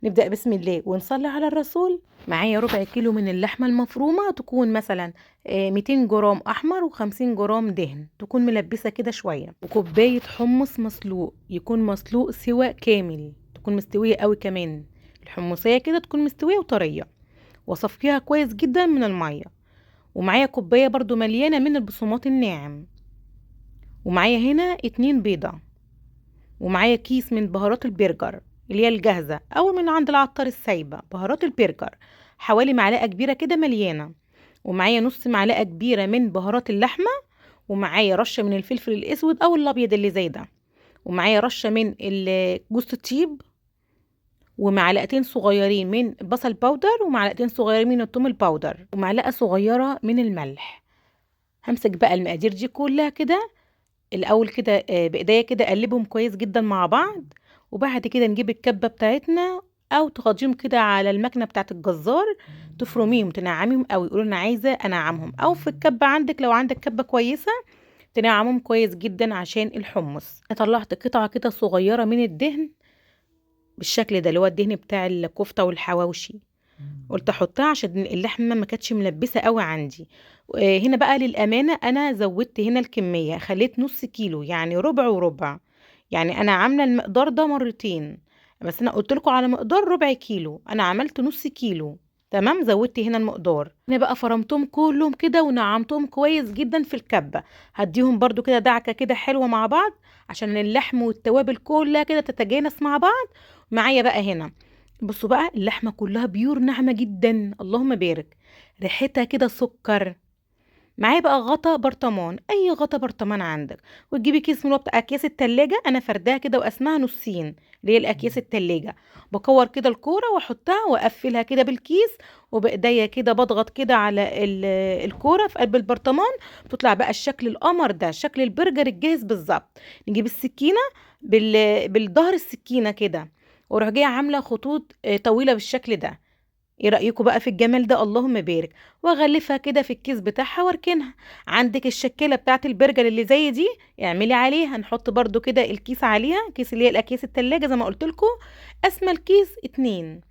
نبدأ بسم الله ونصلي على الرسول. معايا ربع كيلو من اللحمة المفرومة، تكون مثلا 200 جرام أحمر و50 جرام دهن، تكون ملبسة كده شوية، وكوباية حمص مسلوق، يكون مسلوق سوا كامل، تكون مستوية قوي كمان، الحمصية كده تكون مستوية وطرية، وصفيها كويس جدا من المية. ومعايا كوباية برضو مليانة من البقسماط الناعم، ومعايا هنا 2 بيضة، ومعايا كيس من بهارات البرجر اللي هي الجاهزة أو من عند العطار السايبة، بهارات البرجر حوالي معلقة كبيرة كده مليانة، ومعايا نص معلقة كبيرة من بهارات اللحمة، ومعايا رشة من الفلفل الأسود أو الأبيض اللي زي ده، ومعايا رشة من جوز الطيب، ومعلقتين صغيرين من البصل powder، ومعلقتين صغيرين من الثوم ال powder، ومعلقة صغيرة من الملح. همسك بقى المقادير دي كلها كده الأول كده، بإيديا كده أقلبهم كويس جدا مع بعض، وبعد كده نجيب الكبة بتاعتنا أو تغطيهم كده على المكنة بتاعت الجزار، تفرميهم تنعميهم قوي، قولوا أنا عايزة أنعمهم، أو في الكبة عندك لو عندك كبة كويسة تنعمهم كويس جدا عشان الحمص. أنا طلعت قطعة كده صغيرة من الدهن بالشكل ده اللي هو الدهن بتاع الكفتة والحواوشي، قلت احطها عشان اللحمة ما كانتش ملبسه قوي عندي. هنا بقى للامانة انا زودت هنا الكمية، خليت نص كيلو يعني ربع وربع، يعني انا عامله المقدار ده مرتين، بس انا قلت لكم على مقدار ربع كيلو، انا عملت نص كيلو. تمام، زودت هنا المقدار. هنا بقى فرمتهم كلهم كده ونعمتهم كويس جدا في الكبه، هديهم برضو كده دعكه كده حلوة مع بعض عشان اللحم والتوابل كلها كده تتجانس مع بعض. معايا بقى هنا بصوا بقى اللحمة كلها pure ناعمة جدا، اللهم بارك، ريحتها كده سكر. معايا بقى غطا برطمان، اي غطا برطمان عندك، وتجيبي كيس من بتاع اكياس التلاجة، انا فرداها كده واسمها نصين اللي هي الاكياس التلاجة، بكور كده الكورة واحطها واقفلها كده بالكيس، وبايديا كده بضغط كده على الكورة في قلب البرطمان، بتطلع بقى الشكل القمر ده، شكل البرجر الجاهز بالظبط. نجيب السكينة بالظهر السكينة كده، واروح جاية عامله خطوط طويلة بالشكل ده. ايه رايكم بقى في الجمال ده؟ اللهم بارك. واغلفها كده في الكيس بتاعها واركنها. عندك الشكله بتاعه البرجر اللي زي دي اعملي عليها، نحط برضو كده الكيس عليها، كيس اللي هي الاكياس التلاجة زي ما قلت لكم، اسمى الكيس 2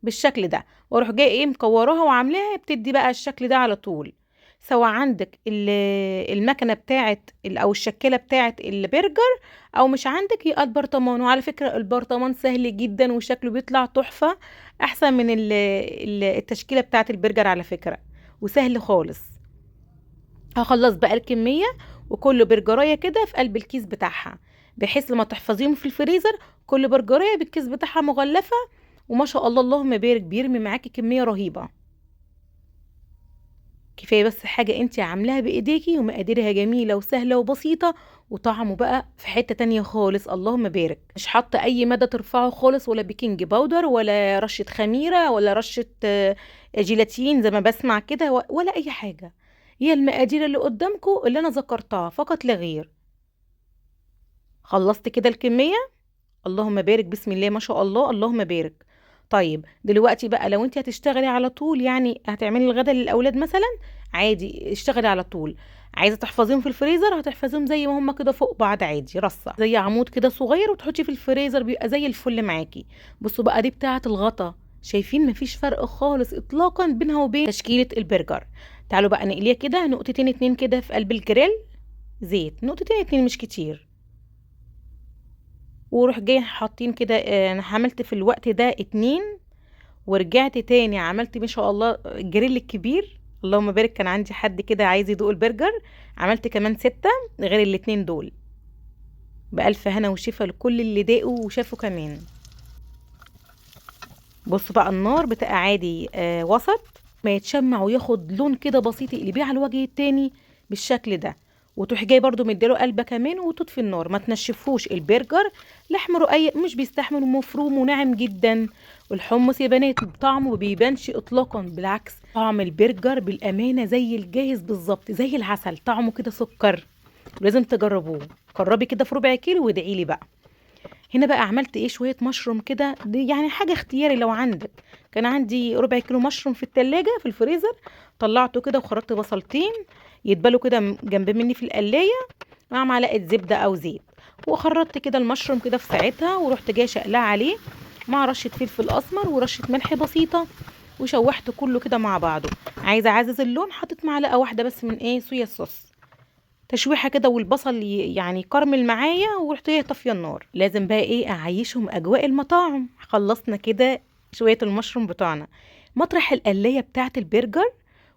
بالشكل ده، واروح جاية ايه مكوراها وعاملاها، بتدي بقى الشكل ده على طول. سواء عندك المكنه بتاعه او الشكله بتاعه البرجر او مش عندك، يبقى البرطمان. وعلى فكرة البرطمان سهل جدا وشكله بيطلع تحفة، احسن من التشكيلة بتاعه البرجر على فكرة، وسهل خالص. هخلص بقى الكمية وكل برجرايه كده في قلب الكيس بتاعها، بحيث لما تحفظيهم في الفريزر كل برجرايه بالكيس بتاعها مغلفه، وما شاء الله اللهم بارك بيرمي معاكي كمية رهيبة. كفاية بس حاجة انت عاملاها بايديكي ومقاديرها جميلة وسهلة وبسيطة، وطعمه بقى في حتة تانية خالص، اللهم بارك. مش حاطه اي مادة ترفعه خالص، ولا baking powder ولا رشه خميره ولا رشه جيلاتين زي ما بسمع كده، ولا اي حاجة. هي المقادير اللي قدامكم اللي انا ذكرتها فقط لا غير. خلصت كده الكمية، اللهم بارك، بسم الله ما شاء الله، اللهم بارك. طيب دلوقتي بقى لو انت هتشتغلي على طول، يعني هتعملي الغدا للاولاد مثلا، عادي اشتغلي على طول. عايزه تحفظيهم في الفريزر هتحفظيهم زي ما هم كده فوق بعض عادي، رصه زي عمود كده صغير وتحطيه في الفريزر، بيبقى زي الفل معاكي. بصوا بقى دي بتاعه الغطا، شايفين مفيش فرق خالص اطلاقا بينها وبين تشكيله البرجر. تعالوا بقى نقليها كده نقطتين 2 كده في قلب الجريل، زيت نقطتين 2 مش كتير، وروح جاي حاطين كده. انا عملت في الوقت ده 2، ورجعت تاني عملت ما شاء الله الجريل الكبير، اللهم بارك، كان عندي حد كده عايز يدوق البرجر، عملت كمان 6 غير الاتنين دول. بألف هنا وشفا لكل اللي داقوا وشافوا كمان. بصوا بقى النار بتبقى عادي، وسط، ما يتشمع وياخد لون كده بسيط، اقلبيه على الوجه التاني بالشكل ده، وتروحي جاي برضو مديله قلبه كمان وتطفي النار. ما تنشفوش البرجر، لحم رقيق مش بيستحمل ومفروم وناعم جدا. والحمص يا بنات طعمه ما بيبانش اطلاقا، بالعكس طعم البرجر بالامانة زي الجاهز بالظبط، زي العسل، طعمه كده سكر، لازم تجربوه. جربي كده في ربع كيلو وادعي لي بقى. هنا بقى عملت ايه، شوية مشروم كده، دي يعني حاجة اختياري لو عندك. كان عندي ربع كيلو مشروم في التلاجة في الفريزر، طلعته كده وخرجت بصلتين يتبلوا كده جنب مني في القلايه مع معلقه زبدة او زيت، وخرطت كده المشروم كده في ساعتها، ورحت جاية شقلاه عليه. مع رشه فلفل اسمر ورشه ملح بسيطة، وشوحت كله كده مع بعضه. عايزه اعزز اللون حطيت معلقه واحدة بس من ايه صويا صوص، تشويحه كده، والبصل يعني كرمل معايا، ورحت ايه طافية النار. لازم بقى ايه اعيشهم اجواء المطاعم. خلصنا كده شوية المشروم بتوعنا. مطرح القلايه بتاعه البرجر،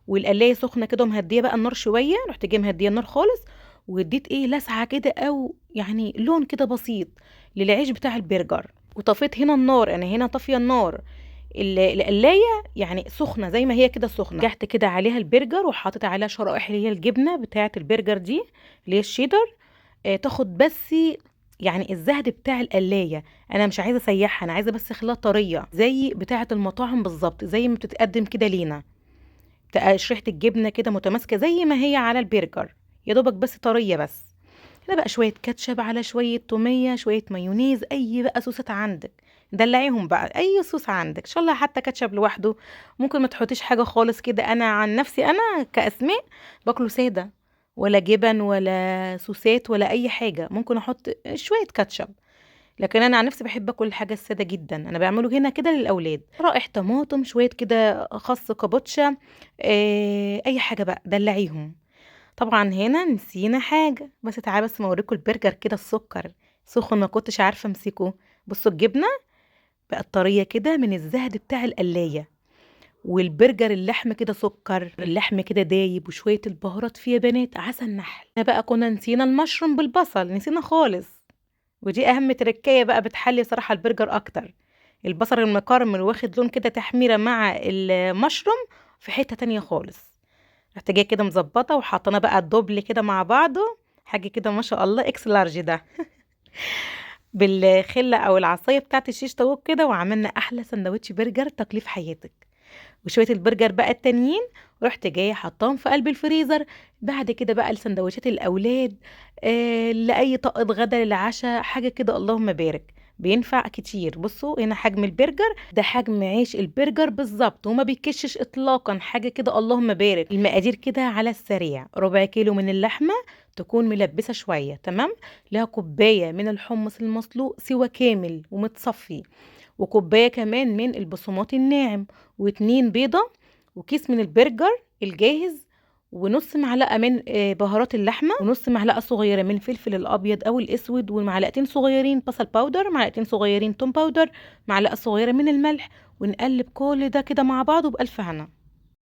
والقلايه سخنة كده ومهديه بقى النار شوية، رحت جاية مهديه النار خالص، واديت ايه لسعه كده او يعني لون كده بسيط للعيش بتاع البرجر، وطفيت هنا النار. انا هنا طافية النار، القلايه يعني سخنة زي ما هي كده سخنة. رجعت كده عليها البرجر وحطيت عليها شرائح اللي هي الجبنة بتاعه البرجر دي اللي هي الشيدر، تاخد بس يعني الزهد بتاع القلايه. انا مش عايزه اسيحها، انا عايزه بس اخليها طرية زي بتاعه المطاعم بالظبط، زي ما بتتقدم كده لينا. شريحة الجبنة كده متماسكة زي ما هي على البرجر، يا دوبك بس طرية بس. هنا بقى شوية كاتشب على شوية توميه، شوية مايونيز، اي بقى صوصات عندك دلعيهم بقى، اي صوص عندك ان شاء الله، حتى كاتشب لوحده ممكن ما تحطيش حاجة خالص كده. انا عن نفسي انا كاسماء باكله ساده، ولا جبن ولا صوصات ولا اي حاجة، ممكن احط شوية كاتشب، لكن انا عن نفسي بحب اكل الحاجة السادة جدا. انا بعمله هنا كده للاولاد، رائح طماطم، شوية كده خس كابوتشا، اي حاجة بقى دلعيهم. طبعا هنا نسينا حاجة، بس تعالى بس ما اوريكم البرجر كده السكر سخن، ما كنتش عارفه امسكه. بصوا الجبنة بقت طرية كده من الزهد بتاع القلايه، والبرجر اللحم كده سكر، اللحم كده دايب، وشوية البهارات فيه يا بنات عسل نحل. هنا بقى كنا نسينا المشروم بالبصل، نسينا خالص، ودي اهم تركايه بقى بتحلي صراحة البرجر اكتر. البصل المكرمل واخد لون كده تحميره مع المشروم في حتة تانية خالص. رحت جاية كده مظبطه وحطينا بقى ال double كده مع بعضه، حاجة كده ما شاء الله X large ده بالخله او العصاية بتاعت الشيش طاووق كده، وعملنا احلى سندوتش برجر تاكليه في حياتك. وشوية البرجر بقى التانيين رحت جاية حطاهم في قلب الفريزر. بعد كده بقى السندوتشات الاولاد، لاي طاقة غدا للعشاء، حاجة كده اللهم بارك، بينفع كتير. بصوا هنا حجم البرجر ده، حجم عيش البرجر بالظبط، وما بيكشش اطلاقا، حاجة كده اللهم بارك. المقادير كده على السريع: ربع كيلو من اللحمة تكون ملبسه شوية، تمام، لها كوباية من الحمص المسلوق سوى كامل ومتصفي، وكوبايه كمان من البصمات الناعم، و2 بيضة، وكيس من البرجر الجاهز، ونص معلقه من بهارات اللحمة، ونص معلقه صغيرة من فلفل الابيض او الاسود، ومعلقتين صغيرين بصل powder، معلقتين صغيرين توم powder، معلقه صغيرة من الملح، ونقلب كل ده كده مع بعضه بالف هنا.